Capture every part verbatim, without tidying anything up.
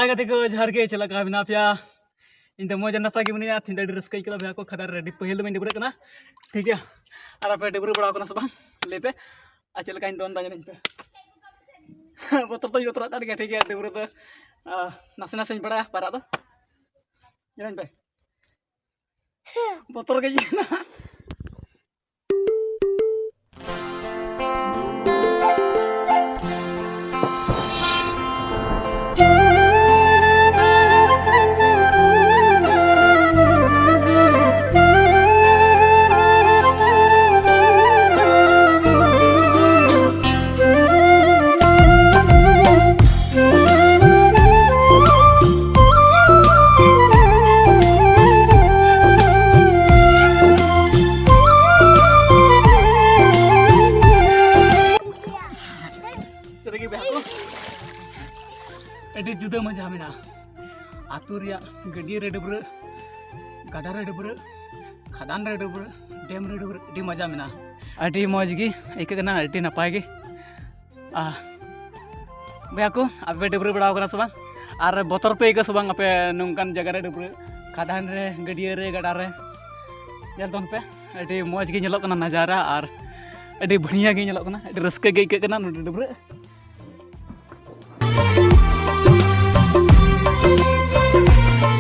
ᱜᱟᱛᱮ ᱠᱚ, ᱡᱚᱦᱟᱨ ᱜᱮ᱾ ᱪᱮᱫ ᱞᱮᱠᱟ ᱢᱮᱱᱟᱜ ᱯᱮᱭᱟ? ᱤᱧ ᱫᱚ ᱢᱚᱡᱽ ᱟᱨ ᱱᱟᱯᱟᱭ ᱜᱮ ᱢᱤᱱᱟᱹᱧᱟ᱾ ᱛᱮᱦᱮᱧ ᱫᱚ ᱟᱹᱰᱤ ᱨᱟᱹᱥᱠᱟᱹ ᱟᱹᱭᱠᱟᱹᱜ ᱠᱟᱱᱟ ᱵᱚᱭᱦᱟ ᱠᱚ᱾ ᱠᱷᱟᱫᱟᱱ ᱨᱮ ᱟᱹᱰᱤ ᱯᱟᱹᱦᱤᱞ ᱫᱚ ᱵᱟᱹᱧ ᱰᱟᱹᱵᱽᱨᱟᱹᱜ ᱠᱟᱱᱟ, ᱴᱷᱤᱠ ᱜᱮᱭᱟ? ᱟᱨ ᱟᱯᱮ ᱰᱟᱹᱵᱽᱨᱟᱹ ᱵᱟᱲᱟᱣ ᱠᱟᱱᱟ ᱥᱮ ᱵᱟᱝ, ᱞᱟᱹᱭ ᱯᱮ᱾ ᱟᱨ ᱪᱮᱫ ᱞᱮᱠᱟᱧ ᱫᱚᱱ ᱫᱟ, ᱧᱮᱞᱟᱹᱧ ᱯᱮ᱾ ᱵᱚᱛᱚᱨ ᱫᱚᱧ ᱵᱚᱛᱚᱨᱚᱜ ᱠᱟᱱ ᱜᱮᱭᱟ, ᱴᱷᱤᱠ ᱜᱮᱭᱟ? ᱰᱟᱹᱵᱽᱨᱟᱹ ᱫᱚ, ᱟᱸ, ᱱᱟᱥᱮ ᱱᱟᱥᱮᱧ ᱵᱟᱲᱟᱭᱟ ᱯᱟᱭᱨᱟᱜ ᱫᱚ᱾ ᱧᱮᱞᱟᱹᱧ ᱯᱮ, ᱵᱚᱛᱚᱨ ᱜᱮ ᱟᱹᱭᱠᱟᱹᱜ ᱠᱟᱱᱟ᱾ ᱥᱟᱹᱨᱤᱜᱮ ᱵᱚᱭᱦᱟ ᱠᱚ, ᱟᱹᱰᱤ ᱡᱩᱫᱟᱹ ᱢᱚᱡᱟ ᱢᱮᱱᱟᱜᱼᱟ᱾ ᱟᱹᱛᱩ ᱨᱮᱭᱟᱜ ᱜᱟᱹᱰᱭᱟᱹ ᱨᱮ ᱰᱟᱹᱵᱽᱨᱟᱹᱜ, ᱜᱟᱰᱟ ᱨᱮ ᱰᱟᱹᱵᱽᱨᱟᱹᱜ, ᱠᱷᱟᱫᱟᱱ ᱨᱮ ᱰᱟᱹᱵᱽᱨᱟᱹᱜ, ᱰᱮᱢ ᱨᱮ ᱰᱟᱹᱵᱽᱨᱟᱹᱜ, ᱟᱹᱰᱤ ᱢᱚᱡᱟ ᱢᱮᱱᱟᱜᱼᱟ᱾ ᱟᱹᱰᱤ ᱢᱚᱡᱽ ᱜᱮ ᱟᱹᱭᱠᱟᱹᱜ ᱠᱟᱱᱟ, ᱟᱹᱰᱤ ᱱᱟᱯᱟᱭ ᱜᱮ᱾ ᱟᱦ, ᱵᱚᱭᱦᱟ ᱠᱚ, ᱟᱯᱮ ᱯᱮ ᱰᱟᱹᱵᱽᱨᱟᱹ ᱵᱟᱲᱟᱣ ᱠᱟᱱᱟ ᱥᱮ ᱵᱟᱝ? ᱟᱨ ᱵᱚᱛᱚᱨ ᱯᱮ ᱟᱹᱭᱠᱟᱹᱣᱟ ᱥᱮ ᱵᱟᱝ ᱟᱯᱮ ᱱᱚᱝᱠᱟᱱ ᱡᱟᱭᱜᱟ ᱨᱮ ᱰᱟᱹᱵᱽᱨᱟᱹ, ᱠᱷᱟᱫᱟᱱ ᱨᱮ, ᱜᱟᱹᱰᱭᱟᱹ ᱨᱮ, ᱜᱟᱰᱟ ᱨᱮ? ᱧᱮᱞ ᱛᱟᱵᱚᱱ ᱯᱮ, ᱟᱹᱰᱤ ᱢᱚᱡᱽ ᱜᱮ ᱧᱮᱞᱚᱜ ᱠᱟᱱᱟ ᱱᱟᱡᱟᱨᱟ ᱟᱨ ᱟᱹᱰᱤ ᱵᱷᱟᱹᱲᱤᱭᱟᱹ ᱜᱮ ᱧᱮᱞᱚᱜ ᱠᱟᱱᱟ, ᱟᱹᱰᱤ ᱨᱟᱹᱥᱠᱟᱹ ᱜᱮ ᱟᱹᱭᱠᱟᱹᱜ ᱠᱟᱱᱟ ᱱᱚᱰᱮ ᱰᱟᱹᱵᱽᱨᱟᱹ᱾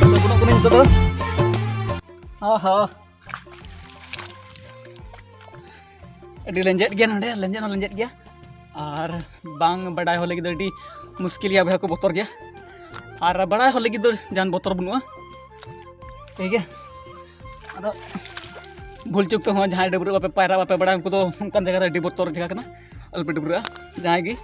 ᱟᱫᱚ ᱵᱚᱞᱚᱜ ᱠᱟᱹᱱᱟᱹᱧ ᱱᱤᱛᱚᱜ ᱫᱚ᱾ ᱟᱦᱟ᱾ ᱟᱹᱰᱤ ᱞᱮᱸᱡᱮᱫ ᱜᱮᱭᱟ ᱱᱚᱰᱮ, ᱞᱮᱸᱡᱮᱫ ᱦᱚᱸ ᱞᱮᱸᱡᱮᱫ ᱜᱮᱭᱟ᱾ ᱟᱨ ᱵᱟᱝ ᱵᱟᱰᱟᱭ ᱦᱚᱲ ᱞᱟᱹᱜᱤᱫ ᱫᱚ ᱟᱹᱰᱤ ᱢᱩᱥᱠᱤᱞ ᱜᱮᱭᱟ, ᱵᱚᱭᱦᱟ ᱠᱚ, ᱵᱚᱛᱚᱨ ᱜᱮᱭᱟ᱾ ᱟᱨ ᱵᱟᱰᱟᱭ ᱦᱚᱲ ᱞᱟᱹᱜᱤᱫ ᱫᱚ ᱡᱟᱦᱟᱱ ᱵᱚᱛᱚᱨ ᱵᱟᱹᱱᱩᱜᱼᱟ, ᱴᱷᱤᱠ ᱜᱮᱭᱟ᱾ ᱟᱫᱚ ᱵᱷᱩᱞ ᱪᱩᱠ ᱛᱮᱦᱚᱸ ᱡᱟᱦᱟᱸᱭ ᱰᱟᱹᱵᱽᱨᱟᱹ ᱵᱟᱯᱮ ᱯᱟᱭᱨᱟ ᱵᱟᱯᱮ ᱵᱟᱲᱟᱭᱟ, ᱩᱱᱠᱩ ᱫᱚ ᱚᱱᱠᱟᱱ ᱡᱟᱭᱜᱟ ᱨᱮ ᱟᱹᱰᱤ ᱵᱚᱛᱚᱨ ᱡᱟᱭᱜᱟ ᱠᱟᱱᱟ, ᱟᱞᱚᱯᱮ ᱰᱟᱹᱵᱽᱨᱟᱹᱜᱼᱟ ᱡᱟᱦᱟᱸᱭ ᱜᱮ᱾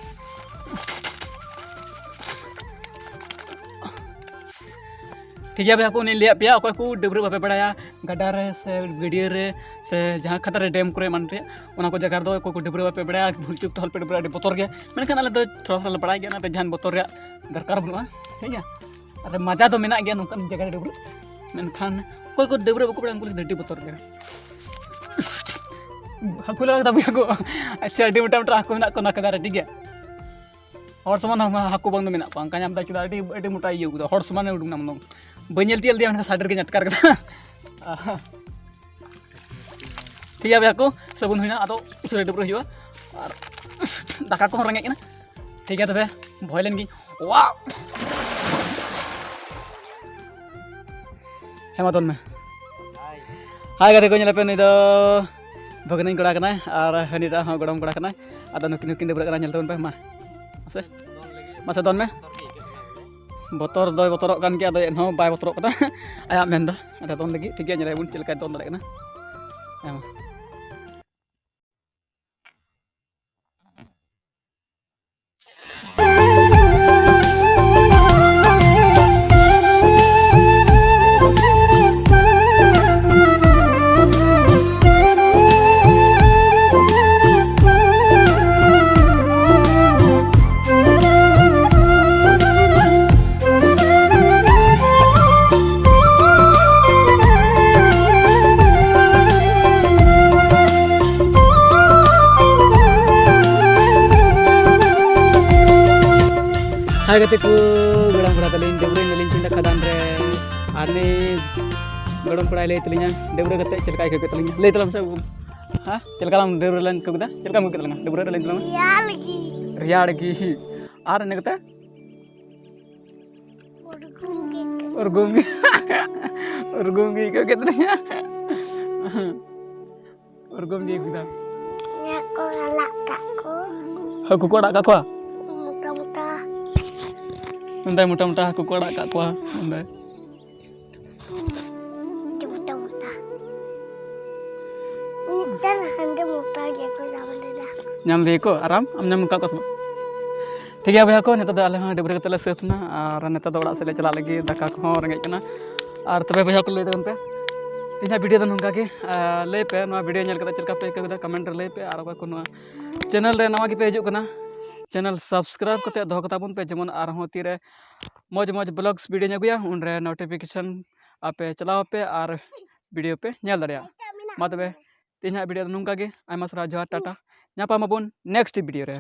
ᱴᱷᱤᱠ ᱜᱮᱭᱟ ᱵᱚᱭᱦᱟ ᱠᱚ, ᱩᱱᱤᱧ ᱞᱟᱹᱭᱟᱫ ᱯᱮᱭᱟ, ᱚᱠᱚᱭ ᱠᱚ ᱰᱟᱹᱵᱽᱨᱟᱹ ᱵᱟᱯᱮ ᱵᱟᱲᱟᱭᱟ, ᱜᱟᱰᱟ ᱨᱮ ᱥᱮ ᱜᱟᱹᱰᱭᱟᱹ ᱨᱮ ᱥᱮ ᱡᱟᱦᱟᱸ ᱠᱷᱟᱛᱟ ᱨᱮ, ᱰᱮᱢ ᱠᱚᱨᱮ ᱮᱢᱟᱱ ᱨᱮ, ᱚᱱᱟ ᱠᱚ ᱡᱟᱭᱜᱟ ᱨᱮᱫᱚ ᱚᱠᱚᱭ ᱠᱚ ᱰᱟᱹᱵᱽᱨᱟᱹ ᱵᱟᱯᱮ ᱵᱟᱲᱟᱭᱟ, ᱵᱷᱩᱞ ᱪᱩᱠ ᱛᱮᱦᱚᱸ ᱟᱞᱚᱯᱮ ᱰᱟᱹᱵᱽᱨᱟᱹᱜᱼᱟ, ᱟᱹᱰᱤ ᱵᱚᱛᱚᱨ ᱜᱮᱭᱟ᱾ ᱢᱮᱱᱠᱷᱟᱱ ᱟᱞᱮ ᱫᱚ ᱛᱷᱚᱲᱟ ᱛᱷᱚᱲᱟ ᱞᱮ ᱵᱟᱲᱟᱭ ᱜᱮᱭᱟ, ᱚᱱᱟᱛᱮ ᱡᱟᱦᱟᱱ ᱵᱚᱛᱚᱨ ᱨᱮᱭᱟᱜ ᱫᱚᱨᱠᱟᱨ ᱵᱟᱹᱱᱩᱜᱼᱟ, ᱴᱷᱤᱠ ᱜᱮᱭᱟ᱾ ᱟᱨ ᱢᱟᱡᱟ ᱫᱚ ᱢᱮᱱᱟᱜ ᱜᱮᱭᱟ ᱱᱚᱝᱠᱟᱱ ᱡᱟᱭᱜᱟ ᱨᱮ ᱰᱟᱹᱵᱽᱨᱟᱹᱜ, ᱢᱮᱱᱠᱷᱟᱱ ᱚᱠᱚᱭ ᱠᱚ ᱰᱟᱹᱵᱽᱨᱟᱹ ᱵᱟᱠᱚ ᱵᱟᱲᱟᱭᱟ, ᱩᱱᱠᱩ ᱞᱟᱹᱜᱤᱫ ᱫᱚ ᱟᱹᱰᱤ ᱵᱚᱛᱚᱨ ᱜᱮᱭᱟ᱾ ᱦᱟᱹᱠᱩ ᱞᱟᱜᱟ ᱠᱮᱫᱟ ᱵᱚᱭᱦᱟ ᱠᱚ᱾ ᱟᱪᱪᱷᱟ, ᱟᱹᱰᱤ ᱢᱚᱴᱟ ᱢᱚᱴᱟ ᱦᱟᱹᱠᱩ ᱢᱮᱱᱟᱜ ᱠᱚᱣᱟ ᱱᱚᱣᱟ ᱠᱟᱫᱟ ᱨᱮ, ᱴᱷᱤᱠ ᱜᱮᱭᱟ᱾ ᱦᱚᱲ ᱥᱚᱢᱟᱱ ᱦᱚᱸ ᱦᱟᱹᱠᱩ ᱵᱟᱝ ᱫᱚ ᱢᱮᱱᱟᱜ ᱠᱚᱣᱟ, ᱚᱱᱠᱟ ᱧᱟᱢ ᱫᱟ ᱪᱮᱫᱟᱜ ᱟᱹᱰᱤ, ᱟᱹᱰᱤ ᱢᱚᱴᱟ ᱤᱭᱟᱹ ᱠᱚᱫᱚ, ᱦᱚᱲ ᱥᱚᱢᱟᱱᱮ ᱩᱰᱩᱠ ᱮᱱᱟ ᱢᱚᱱᱮ᱾ ᱵᱟᱹᱧ ᱧᱮᱞ ᱛᱤᱭᱟᱹᱜ ᱞᱮᱫᱮᱭᱟ, ᱢᱮᱱᱠᱷᱟᱱ ᱥᱟᱰᱮ ᱨᱮᱜᱮᱧ ᱟᱴᱠᱟᱨ ᱠᱮᱫᱟ᱾ ᱴᱷᱤᱠ ᱜᱮᱭᱟ ᱵᱚᱭᱦᱟ ᱠᱚ, ᱥᱟᱵᱚᱱ ᱦᱩᱭᱱᱟ, ᱟᱫᱚ ᱩᱥᱟᱹᱨᱟ ᱰᱟᱹᱵᱽᱨᱟᱹ ᱦᱩᱭᱩᱜᱼᱟ᱾ ᱟᱨ ᱫᱟᱠᱟ ᱠᱚᱦᱚᱸ ᱨᱮᱸᱜᱮᱡ ᱠᱟᱱᱟ᱾ ᱴᱷᱤᱠ ᱜᱮᱭᱟ ᱛᱚᱵᱮ, ᱵᱷᱚᱭ ᱞᱮᱱ ᱜᱤᱧ᱾ ᱣᱟᱣ! ᱦᱮᱸ, ᱢᱟ ᱫᱚᱱ ᱢᱮ᱾ ᱦᱟᱭ ᱜᱟᱛᱮ ᱠᱚ, ᱧᱮᱞ ᱯᱮ, ᱱᱩᱭ ᱫᱚ ᱵᱷᱟᱹᱜᱽᱱᱟᱹᱧ ᱠᱚᱲᱟ ᱠᱟᱱᱟᱭ ᱟᱨ ᱦᱟᱹᱱᱤᱴᱟᱜ ᱦᱚᱸ ᱜᱚᱲᱚᱢ ᱠᱚᱲᱟ ᱠᱟᱱᱟᱭ᱾ ᱟᱫᱚ ᱱᱩᱠᱤᱱ ᱦᱚᱸᱠᱤᱱ ᱰᱟᱹᱵᱽᱨᱟᱹᱜ ᱠᱟᱱᱟ, ᱧᱮᱞ ᱛᱟᱵᱚᱱ ᱯᱮ᱾ ᱢᱟ, ᱢᱟᱥᱮ, ᱢᱟᱥᱮ ᱫᱚᱱ ᱢᱮ᱾ ᱵᱚᱛᱚᱨ ᱫᱚᱭ ᱵᱚᱛᱚᱨᱚᱜ ᱠᱟᱱ ᱜᱮᱭᱟ, ᱟᱫᱚ ᱮᱱᱦᱚᱸ ᱵᱟᱭ ᱵᱚᱛᱚᱨᱚᱜ ᱠᱟᱱᱟ᱾ ᱟᱭᱟᱜ ᱢᱮᱱ ᱫᱚ᱾ ᱟᱫᱚ ᱫᱚᱱ ᱞᱟᱹᱜᱤᱫ, ᱴᱷᱤᱠ ᱜᱮᱭᱟ, ᱧᱮᱞᱮᱭᱟᱵᱚᱱ ᱪᱮᱫ ᱞᱮᱠᱟᱭ ᱫᱚᱱ ᱫᱟᱲᱮᱭᱟᱜ ᱠᱟᱱᱟ᱾ ᱦᱮᱸ, ᱢᱟ᱾ ᱦᱟᱭ ᱜᱟᱛᱮ ᱠᱚ, ᱜᱚᱲᱚᱢ ᱠᱚᱲᱟ ᱛᱟᱹᱞᱤᱧ ᱰᱟᱹᱵᱽᱨᱟᱹᱭ ᱱᱟᱞᱤᱧ ᱛᱤᱦᱤᱧ ᱫᱚ ᱠᱷᱟᱫᱟᱱ ᱨᱮ᱾ ᱟᱨ ᱱᱩᱭ ᱜᱚᱲᱚᱢ ᱠᱚᱲᱟᱭ ᱞᱟᱹᱭ ᱛᱟᱹᱞᱤᱧᱟ ᱰᱟᱹᱵᱽᱨᱟᱹ ᱠᱟᱛᱮ ᱪᱮᱫ ᱞᱮᱠᱟᱭ ᱟᱹᱭᱠᱟᱹᱣ ᱠᱮᱫ ᱛᱟᱹᱞᱤᱧᱟ᱾ ᱞᱟᱹᱭ ᱛᱟᱞᱟᱝ ᱢᱮᱥᱮ ᱵᱟᱹᱵᱩ᱾ ᱦᱮᱸ, ᱪᱮᱫ ᱞᱮᱠᱟ ᱞᱟᱝ ᱰᱟᱹᱵᱽᱨᱟᱹ ᱞᱮᱱ ᱟᱹᱭᱠᱟᱹᱣ ᱠᱮᱫᱟ? ᱪᱮᱫ ᱞᱮᱠᱟᱢ ᱟᱹᱭᱠᱟᱹᱣ ᱠᱮᱫ ᱛᱟᱞᱟᱝᱟ ᱰᱟᱹᱵᱽᱨᱟᱹ ᱨᱮ? ᱞᱟᱹᱭ ᱛᱟᱞᱟᱝ ᱢᱮ᱾ ᱨᱮᱭᱟᱲ ᱜᱮ᱾ ᱨᱮᱭᱟᱲ ᱜᱮ᱾ ᱟᱨ ᱤᱱᱟᱹ ᱠᱟᱛᱮ? ᱩᱨᱜᱩᱢ ᱜᱮ᱾ ᱩᱨᱜᱩᱢ ᱜᱮ᱾ ᱩᱨᱜᱩᱢ ᱜᱮ ᱟᱹᱭᱠᱟᱹᱣ ᱠᱮᱫ ᱛᱟᱹᱞᱤᱧᱟ᱾ ᱩᱨᱜᱩᱢ ᱜᱮ ᱟᱹᱭᱠᱟᱹᱣ ᱠᱮᱫᱟ᱾ ᱦᱟᱹᱠᱩ ᱠᱚ ᱟᱲᱟᱜ ᱠᱟᱜ ᱠᱚᱣᱟ᱾ ᱢᱚᱴᱟ ᱢᱚᱴᱟ᱾ ᱱᱚᱸᱰᱮ ᱢᱚᱴᱟ ᱢᱚᱴᱟ ᱦᱟᱹᱠᱩ ᱠᱚ ᱟᱲᱟᱜ ᱠᱟᱜ ᱠᱚᱣᱟ᱾ ᱱᱚᱸᱰᱮ᱾ ᱢᱚᱴᱟ ᱢᱚᱴᱟ᱾ ᱢᱤᱫᱴᱟᱝ ᱦᱟᱸᱰᱮ ᱢᱚᱴᱟ ᱜᱮᱠᱚ ᱧᱟᱢ ᱞᱮᱫᱟ᱾ ᱧᱟᱢ ᱞᱮᱫᱟ ᱠᱚ? ᱟᱨ ᱟᱢ? ᱟᱢ ᱧᱟᱢ ᱟᱠᱟᱫ ᱠᱚᱣᱟ ᱥᱮ ᱵᱟᱝ? ᱴᱷᱤᱠ ᱜᱮᱭᱟ ᱵᱚᱭᱦᱟ ᱠᱚ, ᱱᱤᱛᱚᱜ ᱫᱚ ᱟᱞᱮ ᱦᱚᱸ ᱰᱟᱹᱵᱽᱨᱟᱹ ᱠᱟᱛᱮ ᱞᱮ ᱥᱟᱹᱛ ᱮᱱᱟ ᱟᱨ ᱱᱤᱛᱚᱜ ᱫᱚ ᱚᱲᱟᱜ ᱥᱮᱫ ᱞᱮ ᱪᱟᱞᱟᱜ ᱞᱟᱹᱜᱤᱫ᱾ ᱫᱟᱠᱟ ᱠᱚᱦᱚᱸ ᱨᱮᱸᱜᱮᱡ ᱠᱟᱱᱟ᱾ ᱟᱨ ᱛᱚᱵᱮ ᱵᱚᱭᱦᱟ ᱠᱚ, ᱞᱟᱹᱭ ᱛᱟᱵᱚᱱ ᱯᱮ, ᱛᱮᱦᱮᱧᱟᱜ video ᱫᱚ ᱱᱚᱝᱠᱟ ᱜᱮ᱾ ᱟᱨ ᱞᱟᱹᱭ ᱯᱮ, ᱱᱚᱣᱟ video ᱧᱮᱞ ᱠᱟᱛᱮ ᱪᱮᱫ ᱞᱮᱠᱟ ᱯᱮ ᱟᱹᱭᱠᱟᱹᱣ ᱠᱮᱫᱟ? Comment ᱨᱮ ᱞᱟᱹᱭ ᱯᱮ᱾ ᱟᱨ ᱚᱠᱚᱭ ᱠᱚ ᱱᱚᱣᱟ channel ᱨᱮ ᱱᱟᱣᱟ ᱜᱮᱯᱮ ᱦᱤᱡᱩᱜ ᱠᱟᱱᱟ, channel subscribe ᱠᱟᱛᱮ ᱫᱚᱦᱚ ᱠᱟᱛᱟ ᱵᱚᱱ ᱯᱮ, ᱡᱮᱢᱚᱱ ᱟᱨᱦᱚᱸ ᱛᱤᱨᱮ ᱢᱚᱡᱽ ᱢᱚᱡᱽ vlogs videoᱧ ᱟᱹᱜᱩᱭᱟ, ᱩᱱᱨᱮ notification ᱟᱯᱮ ᱪᱟᱞᱟᱣ ᱟᱯᱮ ᱟᱨ video ᱯᱮ ᱧᱮᱞ ᱫᱟᱲᱮᱭᱟᱜᱼᱟ᱾ ᱢᱟ ᱛᱚᱵᱮ, ᱛᱮᱦᱮᱧᱟᱜ video ᱫᱚ ᱱᱚᱝᱠᱟ ᱜᱮ᱾ ᱟᱭᱢᱟ ᱥᱟᱨᱦᱟᱣ, ᱡᱚᱦᱟᱨ, ᱴᱟᱴᱟ᱾ ᱧᱟᱯᱟᱢ ᱟᱵᱚᱱ next video ᱨᱮ᱾